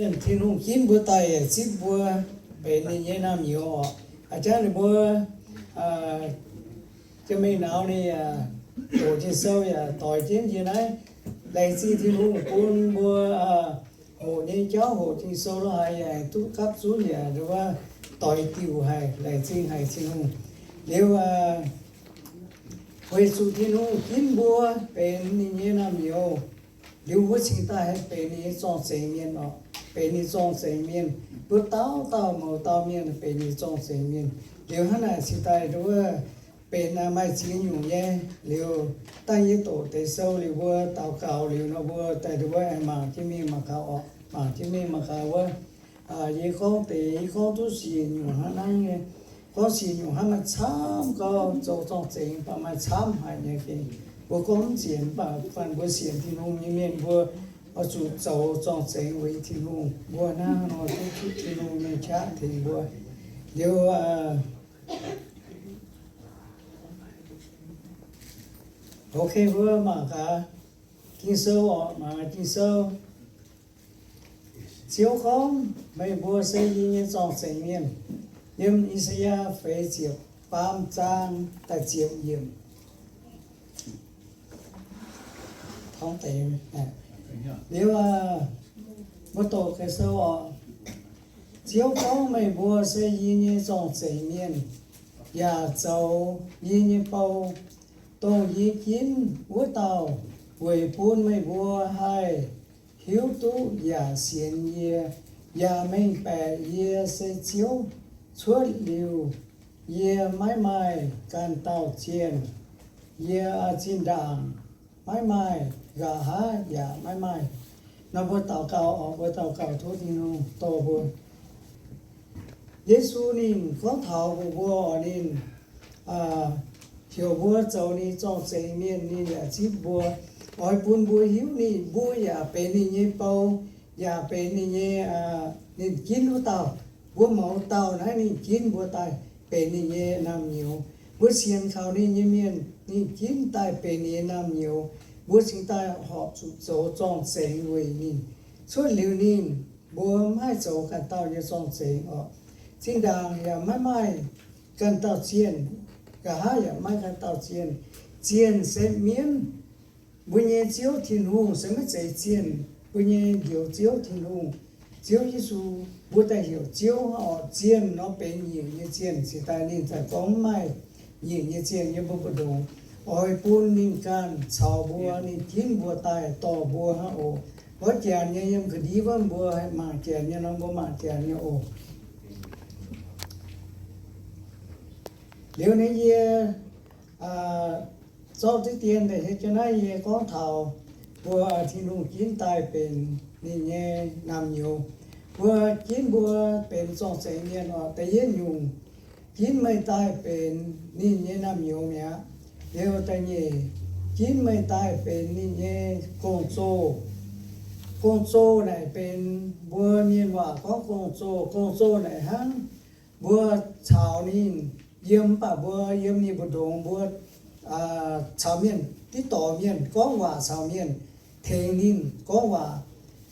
Tin-Hungh ginv mbuo daaih yaac zipv mbuo benx ninh nyei naamh nyouz oc. A'jangv ninh mbuo, jiex mingh nor ninh yaac hoqc Ging-Sou yaac doix jienv yie naaiv. Laengz zingh Tin-Hungh bun mbuo hoqc nyei jauv, hoqc Ging-Sou lo haaix yaac duqv gapv zunv yaac wuov doix diuc haic. Laengz zingh haic Tin-Hungh. Liuz weic zuqc Tin-Hungh ginv mbuo benx ninh nyei naamh nyouz, liuz mbuo cingx daaih haih benx ninh nyei zorng-zengx mienh oc. Benx ninh zorng-zengx mienh, mbuo dauh dauh mouz dauh mienh benx ninh zorng-zengx mienh. Liuz hnangv naaic cingx daaih nduov benx maaih ziex nyungc nyei. Liuz dangh yie doqc deix sou liuz mbuo daux gaux liuz nor mbuo daaih nduov aengx mangc jienv mingh mangc gaax oc. Mangc jienv mingh mangc gaax wuov. Yie gorngv deix, yie gorngv duqv siec nyungc hnangv naaiv nyei. Gorngv siec nyungc hnangv maaih camv gau, zoux zorng-zengx mv baac maaih camv haic nyei. Mbuo gorngv mv sienx mv baac fanh mbuo sienx Tin-Hungh nyei mienh mbuo oix zuqc zoux zorng-zengx weic Tin-Hungh. Mbuo hnangv nor duqv Tin-Hungh nyei qaqv tengx mbuo. Liuz, ok, mbuo mangc gaax Ging-Sou oc, mangc gaax Ging-Sou. Ziouv gorngv, meih mbuo se yie nyei zorng-zengx mienh. Yiem I^saa^yaa feix ziepc faam zaang da'ziepc yiemc. Liuz, mbuo doqc Ging-Sou oc. Ziouv gorngv, meih mbuo se yie nyei zorng-zengx mienh, yaac zoux yie nyei bou, dongh yie ginv wuov dauh, weic bun meih mbuo haih hiuv duqv yaac sienx yie, yaac mengh baeqc yie se Ziouv. Cuotv liuz yie maiv maaih ganh dauh zienh, yie zinh ndaangc maiv maaih, nqa'haav yaac maiv maaih. Nor mbuo daux gaux, mbuo daux gaux tov Tin-Hungh dorh mbuo. Yesu ninh gorngv taux mbuox mbuo oc, ninh heuc mbuo zoux ninh zorng-zengx mienh, ninh yaac zipv mbuo, oix bun mbuo hiuv ninh, mbuo yaac benx ninh nyei bou, yaac benx ninh nyei, ninh ginv wuov dauh. Mbuo mouz dauh naaiv ninh ginv mbuo daaih benx ninh nyei naamh nyouz. Mbuo sienx kaux ninh nyei mienh, ninh ginv daaih benx ninh nyei naamh nyouz. Mbuo cingx daaih horpc zuqc zoux zorng-zengx weic ninh. Cuotv liuz ninh, mbuo maiv haih zoux ganh dauh nyei zorng-zengx oc. Zinh ndaangc yaac maiv maaih ganh dauh zienh, nqa'haav yaac maiv ganh dauh zienh. Zienh se mienv. Mbuo nyei Ziouv Tin-Hungh se maiv zeiz zienh. Mbuo nyei Njoux Ziouv Tin-Hungh, Ziouv Yesu, mbuo daaih heuc Ziouv oc. Zienh nor benx nyiec nyei zienh, cingx daaih ninh za'gengh gorngv mv maaih nyiec nyei zienh yiem mbuo mbu'ndongx. Oix bun ninh ganh caux mbuo, ninh ginv mbuo daaih dorh mbuo hnangv oc. Wuov janx nyei yiem ga'ndiev wuov, mbuo haih mangc janx nyei nor, mbuo mangc janx nyei oc. Liuz naaiv yie zorqv diqv dien daaih hietv jienv naaiv, yie gorngv taux mbuo Tin-Hungh ginv daaih benx ninh nyei naamh nyouz. Mbuo ginv mbuo benx zorng-zengx mienh oc. Da'yietv nyungc, ginv meih daaih benx ninh nyei naamh nyouz mi'aqv. Liuz da'nyeic, ginv meih daaih benx ninh nyei gong-zoh. Gong-zoh naaic benx mbuo mienh waac gorngv gong-zoh. Gong-zoh naaic hnangv mbuo caux ninh yiem, mv baac mbuo yiem ninh mbu'ndongx, mbuo caux mienh diqv dorngx mienh, gorngv waac caux mienh, tengx ninh gorngv waac,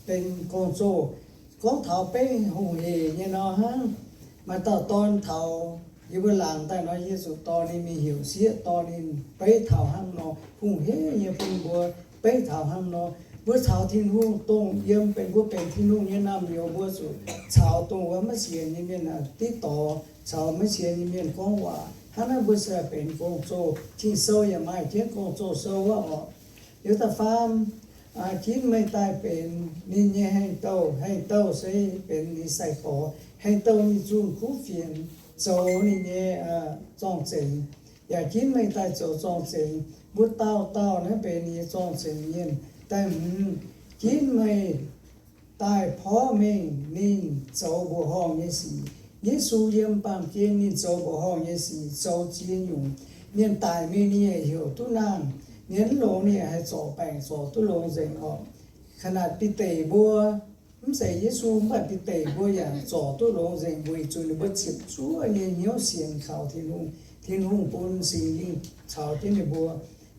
benx gong-zoh. Gorngv taux beiv hungh hec nyei nor hnangv. Maaih dauh dorn taux yie mbuo laangz daaih nor, yie zuqc dorh ninh mingh heuc sieqv dorh ninh beiv taux hnangv nor, hungh hec nyei bun mbuo beiv taux hnangv nor. Mbuo caux Tin-Hungh dongh yiem benx, mbuo benx Tin-Hungh nyei naamh nyouz, mbuo zuqc caux dongh wuov maiv sienx nyei mienh diqv dorngx, caux maiv sienx nyei mienh gorngv waac. Hnangv naaiv mbuo se benx gong-zoh. Ging-Sou yaac maaih jienv gong-zoh sou wuov oc. Liuz da'faam, ginv meih daaih benx ninh nyei haengh douh. Haengh douh se benx ninh sai-gorx. Haengh douh ninh zunh kuv fienx zoux ninh nyei zorng-zengx, yaac ginv meih daaih zoux zorng-zengx. Mbuo dauh dauh naaiv benx ninh nyei zorng-zengx mienh. Da'hmz, ginv meih daaih porv mengh ninh zoux mbuoqc horngh nyei sic. Yesu yiem baamh gen ninh zoux mbuoqc horngh nyei sic zoux ziex nyungc. Mienh daic mingh ninh yaac heuc duqv nangh. Mienh mv longx ninh yaac haih zorc baengc zorc duqv longx nzengc oc. Kanac Bide mbuo, mv zeiz Yesu mv baac Bide mbuo yaac zorc duqv longx nzengc weic zuqc ninh mbuo ziepc zuoqv nyei hnyouv sienx kaux Tin-Hungh. Tin-Hungh bun Singx Lingh caux jienv ninh mbuo,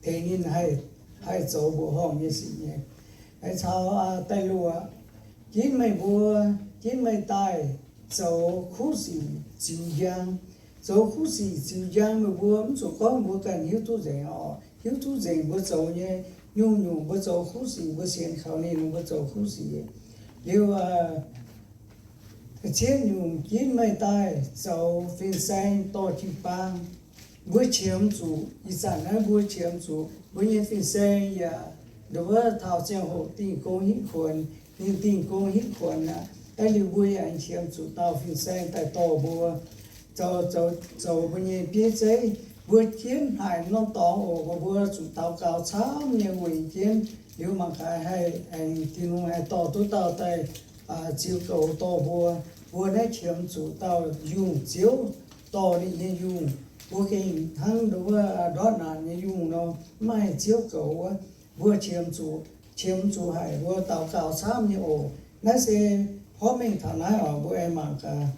tengx ninh haih, haih zoux mbuoqc horngh nyei sic nyei. Caux da'luoqc, ginv meih mbuo, ginv meih daaih zoux kuv sic ziux njang. Zoux kuv sic ziux njang, meih mbuo mv zuqc gorngv mbuo ganh hiuv duqv nzengc oc. Hiuv duqv nzengc mbuo zoux nyei nyungc-nyungc, mbuo zoux kuv sic, mbuo sienx kaux ninh, mbuo zoux kuv sic. Liuz, zieqv nyungc, ginv meih daaih zoux fin-saeng dorh jiu-baang. Mbuo qiemx zuqc, ih zanc naaiv mbuo qiemx zuqc mbuo nyei fin-saeng yaac nduov taux ziangh hoc dingh gong hitv kuonx. Ninh dingh gong hitv kuonx aqv. Aa, liuz mbuo yaac qiemx zuqc dauh fin-saeng daaih dorh mbuo zoux, zoux, zoux mbuo nyei bieiv zeiv. Mbuo jienv haic norm dorngx oc, mbuo zuqc daux gaux camv nyei weic jienv. Liuz mangc gaax haih aengx Tin-Hungh haih dorh duqv dauh daaih ziux goux dorh mbuo. Mbuo naaiv qiemx zuqc dauh yungh Ziouv dorh ninh nyei yungh. Mbuo gengh hnangv nduov ndortv naanc nyei yungh nor, mv maaih Ziouv goux wuov. Mbuo qiemx zuqc, qiemx zuqc haic, mbuo daux gaux camv nyei oc. Naaiv se hnangv mengh taux naaiv oc, mbuo aengx mangc gaax.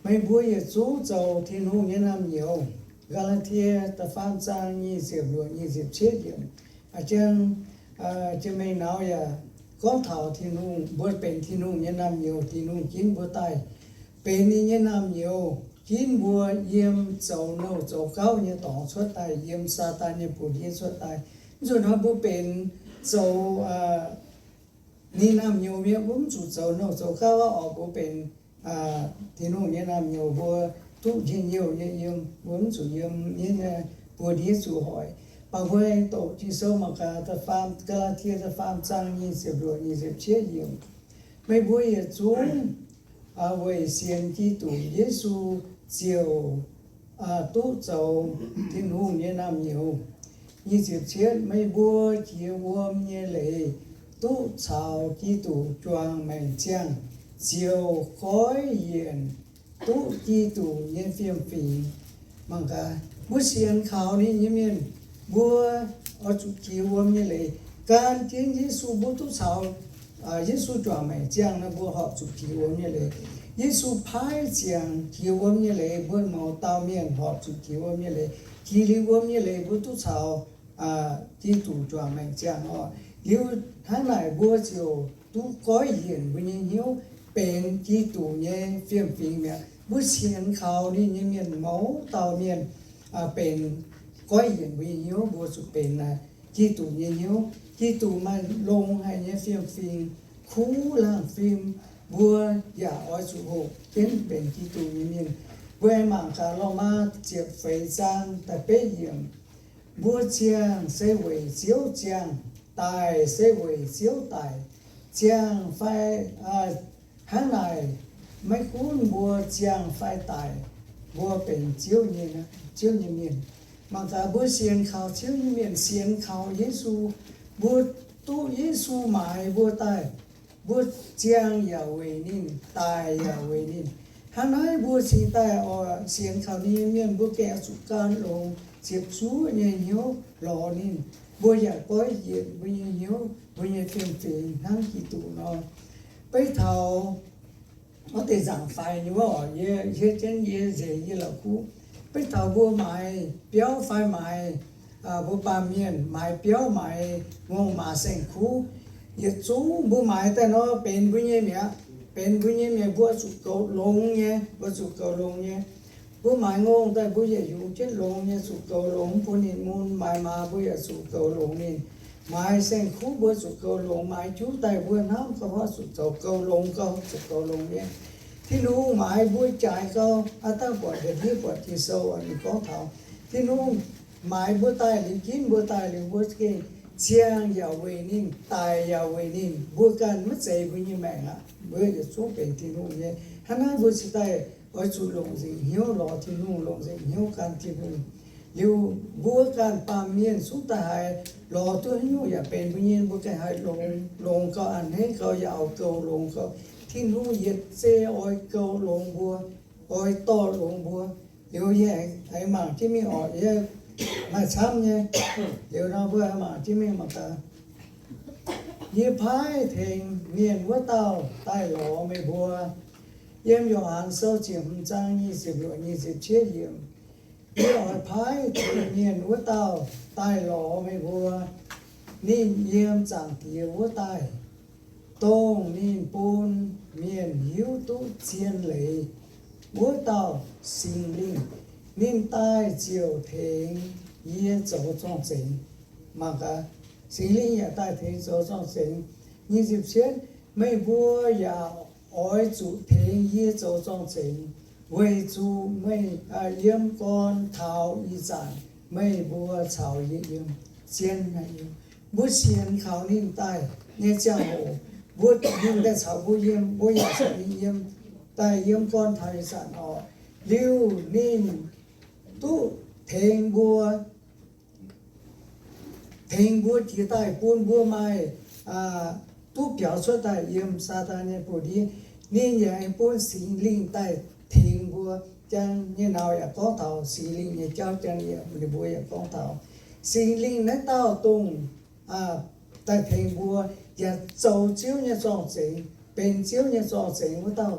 Meih mbuo yietc zungv zoux Tin-Hungh nyei naamh nyouz. Gaa^laa^tie da'faam zaang nyic ziepc luoqc, nyic ziepc cietv yiemc. Aa, jang, jiex mingh nor yaac gorngv taux Tin-Hungh, mbuo benx Tin-Hungh nyei naamh nyouz, Tin-Hungh ginv mbuo daaih benx ninh nyei naamh nyouz, ginv mbuo yiem zoux nouh zoux gauv nyei dorngx cuotv daaih, yiem Saadaan nyei buoz-ndiev cuotv daaih. Mv zuqc hnoi mbuo benx zoux ninh naamh nyouz mienh, mbuo mv zuqc zoux nouh zoux gauv oc. Mbuo benx Tin-Hungh nyei naamh nyouz, mbuo duqv njien-youh nyei yiem, mbuo mv zuqc yiem nyei buoz-ndiev zuqc hoic. Mv baac mbuo doqc Ging-Sou mangc gaax, Gaa^laa^tie da'faam zaang nyic ziepc luoqc, nyic ziepc cietv yiemc. Meih mbuo yietc zungv weic sienx Giduc Yesu ziouc duqv zoux Tin-Hungh nyei naamh nyouz. Nyic ziepc cietv, meih mbuo jiex wuom nyei leiz duqv caux Giduc juangc maengc ziangh, ziouc goiv yienc duqv Giduc nyei fiem-fingx. Mangc gaax, mbuo sienx kaux ninh nyei mienh, mbuo oix zuqc jiex wuom nyei leiz. Gan jienv Yesu mbuo duqv caux Yesu juangc maengc ziangh nor, mbuo horpc zuqc jiex wuom nyei leiz. Yesu paaiv ziangx jiex wuom nyei leiz, mbuo mouz dauh mienh horpc zuqc jiex wuom nyei leiz. Jiex liuz wuom nyei leiz mbuo duqv caux Giduc juangc maengc ziangh oc. Liuz hnangv naaic mbuo ziouc duqv goiv yienc mbuo nyei hnyouv benx Giduc nyei fiem-fingx mi'aqv. Mbuo sienx kaux ninh nyei mienh mouz dauh mienh benx goiv yienc mbuo nyei hnyouv, mbuo zuqc benx Giduc nyei hnyouv. Giduc maaih longx haic nyei fiem-fingx, kuv laangh fim, mbuo yaac oix zuqc hoqc jienv benx Giduc nyei mienh. Mbuo aengx mangc gaax Lomaa ziepc feix zaang da'betv yiemc. Mbuo ziangh se weic Ziouv ziangh, daic se weic Ziouv daic. Ziangh fai, hnangv naaic, maiv gunv mbuo ziangh fai daic, mbuo benx Ziouv nyei, Ziouv nyei mienh. Mangc gaax mbuo sienx kaux Ziouv nyei mienh, sienx kaux Yesu, mbuo duqv Yesu maaiz mbuo daaih, mbuo ziangh yaac weic ninh, daic yaac weic ninh. Hnangv naaiv mbuo cingx daaih oix sienx kaux ninh nyei mienh, mbuo gengh oix zuqc gan longx ziepc zuoqv nyei hnyouv lorz ninh. Mbuo yaac goiv yienc mbuo nyei hnyouv, mbuo nyei fiem-fingx hnangv Giduc nor. Beiv taux wuov deix nzaangc faix nyei wuov oc, yie hietv jienv yie nzengc yie la'kuqv. Beiv taux mbuo maaiz biauv fai maaiz, mbuo baamh mienh maaiz biauv, maaiz ngongh, maaiz saeng-kuv, yietc zungv mbuo maaiz daaih nor benx mbuo nyei mi'aqv. Benx mbuo nyei mi'aqv, mbuo zuqc goux longx nyei, mbuo zuqc goux longx nyei. Mbuo maaiz ngongh daaih mbuo yaac yungz jienv longx nyei, zuqc goux longx bun ninh mun. Maaiz maaz mbuo yaac zuqc goux longx ninh. Maaiz saeng-kuv mbuo zuqc goux longx. Maaiz juv daaih mbuo hnamv gauh hoic zuqc zoux goux longx, gauh zuqc goux longx nyei. Tin-Hungh maaiz mbuo jaaix gau. Aav dangh buatc, ndiev buatc Ging-Sou ninh gorngv taux Tin-Hungh maaiz mbuo daaih liuz, ginv mbuo daaih liuz, mbuo gengh ziangh yaac weic ninh, daic yaac weic ninh. Mbuo ganh maiv zeiz mbuo nyei maengc aqv. Mbuo yietc zungv benx Tin-Hungh nyei. Hnangv naaiv mbuo cingx daaih oix zuqc longc nzengc hnyouv lorz Tin-Hungh, longc nzengc hnyouv gan Tin-Hungh. Liuz mbuo ganh baamh mienh zungv daaih haiz lorz duqv haaix nyungc yaac benx mbuo nyei, mbuo ganh haiz longx, longx gau, a'hneiv gau, yaac oix goux longx gau. Tin-Hungh yietc zei oix goux longx mbuo, oix dorh longx mbuo. Liuz yie aengx mangc jienv mingh oc, yie maaih camv nyei. Liuz nor mbuo mangc jienv mingh mangc gaax. Yie paaiv tengx mienh wuov dauh daaih lorz meih mbuo. Yiem Yo^han Sou ziepc hmz zaang nyic ziepc luoqc, nyic ziepc cietv yiemc. Yie oix paaiv tengx mienh wuov dauh daaih lorz meih mbuo. ninh yiem Zaangc Diex wuov daaih, dongh ninh bun mienh hiuv duqv zien leiz wuov dauh Singx Lingh, ninh daaih ziouc tengx yie zoux zorng-zengx. Mangc gaax, Singx Lingh yaac daaih tengx zoux zorng-zengx. Nyic ziepc cietv, meih mbuo yaac oix zuqc tengx yie zoux zorng-zengx, weic zuqc meih, yiem gorn taux ih zanc meih mbuo caux yie yiem, zien, mbuo sienx kaux ninh daaih nyei ziangh hoc, mbuo, ninh daaih caux mbuo yiem, mbuo yaac caux ninh yiem, daaih yiem gorn taux ih zanc oc. Liuz ninh duqv tengx mbuo, tengx mbuo jiex daaih bun mbuo maaih duqv biaux cuotv daaih yiem Saadaan nyei buoz-ndiev. Ninh yaac aengx bun Singx Lingh daaih tengx mbuo. Jang nyei nauz yaac gorngv taux Singx Lingh nyei jauv, jang yaac, ninh mbuo yaac gorngv taux Singx Lingh naaiv dauh dongh daaih tengx mbuo yaac zoux Ziouv nyei zorng-zengx, benx Ziouv nyei zorng-zengx wuov dauh,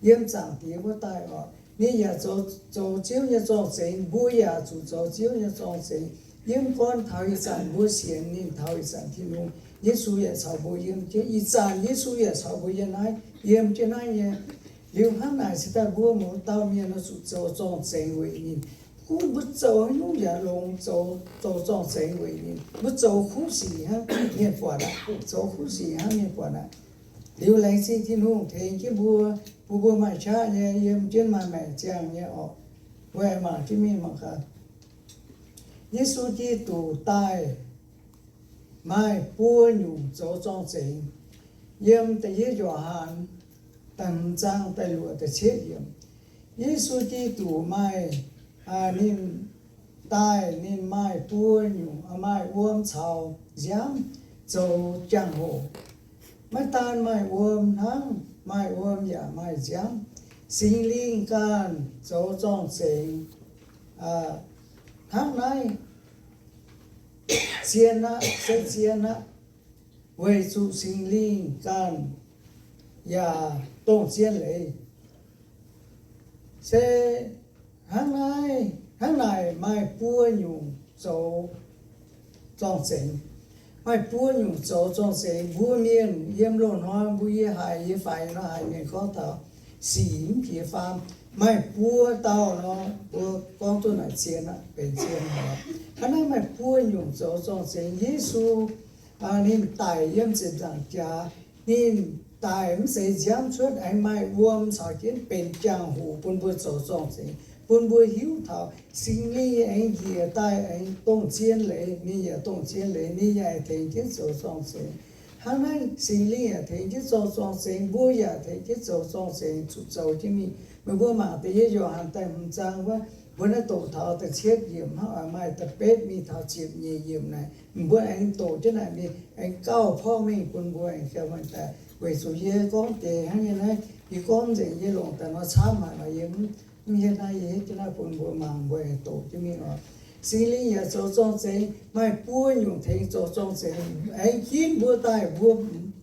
yiem Zaangc Diex wuov daaih oc. Ninh yaac zoux, zoux Ziouv nyei zorng-zengx, mbuo yaac zuqc zoux Ziouv nyei zorng-zengx. Yiem gorn taux ih zanc mbuo sienx ninh taux ih zanc, Tin-Hungh, Yesu yaac caux mbuo yiem jienv. Ih zanc Yesu yaac caux mbuo yiem naaiv, yiem jienv naaiv nyei. Liuz hnangv naaic se daaih mbuo mouz dauh mienh nor zuqc zoux zorng-zengx weic ninh. Gunv mbuo zoux haaix nyungc yaac longx, zoux, zoux zorng-zengx weic ninh. Mbuo zoux kuv sic hnangv mienh buatc aqv, zoux kuv sic hnangv mienh buatc aqv. Liuz laengz zingh Tin-Hungh tengx jienv mbuo, bun mbuo maaih qaqv nyei yiem jienv maaih maengc ziangh nyei oc. Mbuo aengx mangc jienv mingh mangc gaax. Yesu Giduc daaih maaih buo nyungc zoux zorng-zengx. Yiem da'yietv Yo^han da'hmz zaang da'luoqc da'cietv yiemc. Yesu Giduc maaih, ninh daaih ninh maaih buo nyungc, maaih wuom caux nziaamv zoux jangx-hoc. Maiv daan maaih wuom hnangv, maaih wuom yaac maaih nziaamv. Singx Lingh ganh zoux zorng-zengx hnangv naaiv zien aqv, se zien aqv, weic zuqc Singx Lingh ganh yaac dongh zien leiz. Se hnangv naaiv, hnangv naaic maaih buo nyungc zoux zorng-zengx. Maaih buo nyungc zoux zorng-zengx. Mbuo mienh yiem loz-hnoi mbuo yie haiz, yie faix nor haiz mienh gorngv taux sic mv jiex faam. Maaih buo dauh nor, mbuo gorngv duqv naaic zien aqv, benx zien aqv. Hnangv naaiv maaih buo nyungc zoux zorng-zengx. Yesu ninh daic yiem ziepc nzaangc jaax, ninh daic mv zeiz nziaamv cuotv, aengx maaih wuom caux jienv benx jangx-hoc bun mbuo zoux zorng-zengx, bun mbuo hiuv taux Singx Lingh aengx njiec daaih aengx dongh zien leiz, ninh yaac dongh zien leiz, ninh yaac tengx jienv zoux zorng-zengx. Hnangv naaiv Singx Lingh yaac tengx jienv zoux zorng-zengx, mbuo yaac tengx jienv zoux zorng-zengx, zuqc zoux jienv mingh. Meih mbuo mangc da'yietv Yo^han da'hmz zaang wuov, mbuo naaiv doqc taux da'cietv yiemc hnangv oix maaih da'betv mingh taux ziepc nyeic yiemc naaic, mbuo aengx doqc jienv naaic mingh, aengx gauh porv mengh bun mbuo aengx gauh muonc daaih. Weic zuqc yie gorngv deix hnangv nyei naaiv, yie gorngv nzengc yie longc daaih nor camv haic nor, yie mv hietv naaiv, yie hietv jienv naaiv bun mbuo mangc, mbuo aengx doqc jienv mingh oc. Singx Lingh yaac zoux zorng-zengx, maaih buo nyungc tengx zoux zorng-zengx, aengx ginv mbuo daaih, mbuo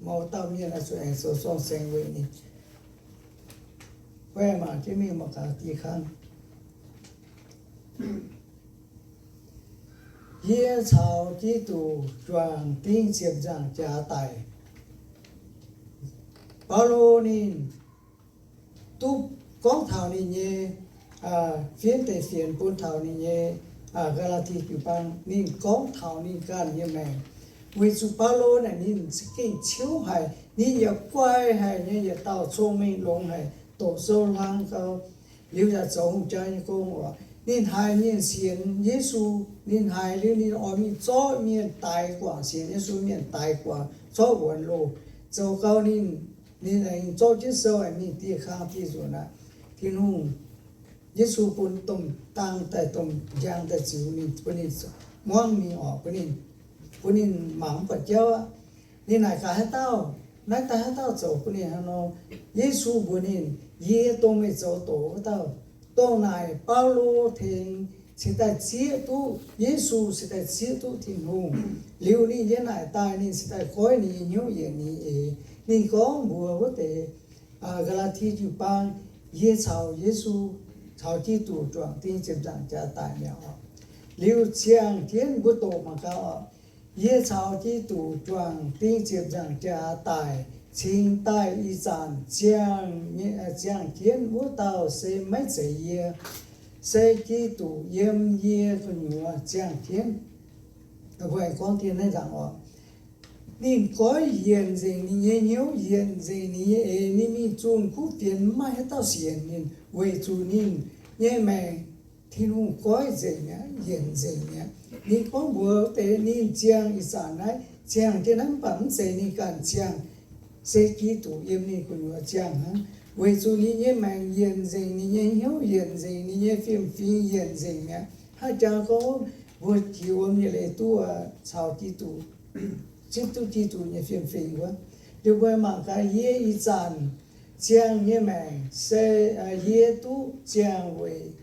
mouz dauh mienh oix zuqc aengx zoux zorng-zengx weic ninh. Mangc jienv mingh mangc gaax diuh kangv. Yie caux Giduc juangc dingh ziepc nzaangc jaax daic. Baulo ninh duqv gorngv taux ninh nyei fienv deix fienx bun taux ninh nyei Gaa^laa^tie jiu-baang, ninh gorngv taux ninh ganh nyei maengc, weic zuqc Baulo naaic ninh za'gengh ciouv haic, ninh yaac guai haic nyei, yietc dauh cong-mengh longx haic, doqc sou hlang gau, liuz yaac zoux hungh jaa nyei gong oc. Ninh haiz mienh sienx Yesu, ninh haiz liuz ninh oix mingh zorqv mienh daix guangc, sienx Yesu mienh daix guangc, zorqv wuonx loh. Zoux gau ninh, ninh aengx zorqv jienv sou aengx mingh dieh kang dieh nzunc aqv. Tin-Hungh, Yesu bun domh dang daaih, domh njang daaih ziux ninh, bun ninh muangv mingh oc, bun ninh, bun ninh mangc mv buatc jauv aqv. Ninh naaic gaax haaix dauh, naaiv daaih haaix dauh zoux bun ninh hnangv nor? Yesu mbuox ninh, Yie dongh meih zoux doqc wuov dauh. Dongh naaic Baulo tengx cingx daaih zieqv duqv Yesu, cingx daaih zieqv duqv Tin-Hungh. Liuz ninh yiem naaic daaih ninh cingx daaih goiv ninh nyei hnyouv yietc nyeic eix. Ninh gorngv mbuox wuov deix Gaa^laa^tie jiu-baang, Yie caux Yesu, caux Giduc juangc dingh ziepc nzaangc jaax daic mi'aqv oc. Liuz ziangh jienv mbuo doqc mangc gaax oc. Yie caux Giduc juangc ding ziepc nzaangc jaax daic cingx daaih ih zanc ziangh, ziangh jienv wuov dauh se maiv zeiz yie, se Giduc yiem yie gu'nyuoz ziangh jienv. Gorngv dien naaiv nzangc oc. Ninh goiv yienc nzengc ninh nyei hnyouv, yienc nzengc ninh nyei eix, ninh mingh zunh kuv fienx, maiv maaih haaix dauh sienx ninh, weic zuqc ninh nyei maengc Tin-Hungh goiv nzengc mi'aqv, yienc nzengc mi'aqv. Ninh gorngv mbuox deix ninh ziangh ih zanc naaiv, ziangh jienv naaiv, mv baac mv zeiz ninh ganh ziangh, se Giduc yiem ninh gu'nyuoz ziangh hnangv, weic zuqc ninh nyei maengc yienc nzengc, ninh nyei hnyouv yienc nzengc, ninh nyei fiem-fingx yienc nzengc mi'aqv. Hnangv jangx gorngv mbuo jiex wuom nyei leiz duqv caux Giduc, zipv duqv Giduc nyei fiem-fingx wuov. Liuz mbuo mangc gaax, yie ih zanc ziangh nyei maengc se yie duqv ziangh weic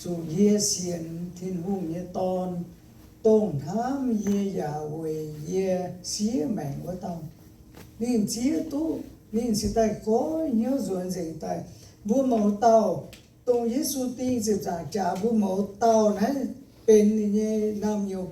zuqc yie sienx Tin-Hungh nyei Dorn, dongh hnamv yie yaac weic yie siev maengc wuov dauh. Ninh zieqv duqv, ninh cingx daaih goiv hnyouv nzuonx nzengc daaih. Mbuo mouz dauh dongh Yesu ding ziepc nzaangc jaax, mbuo mouz dauh naaiv benx ninh nyei naamh nyouz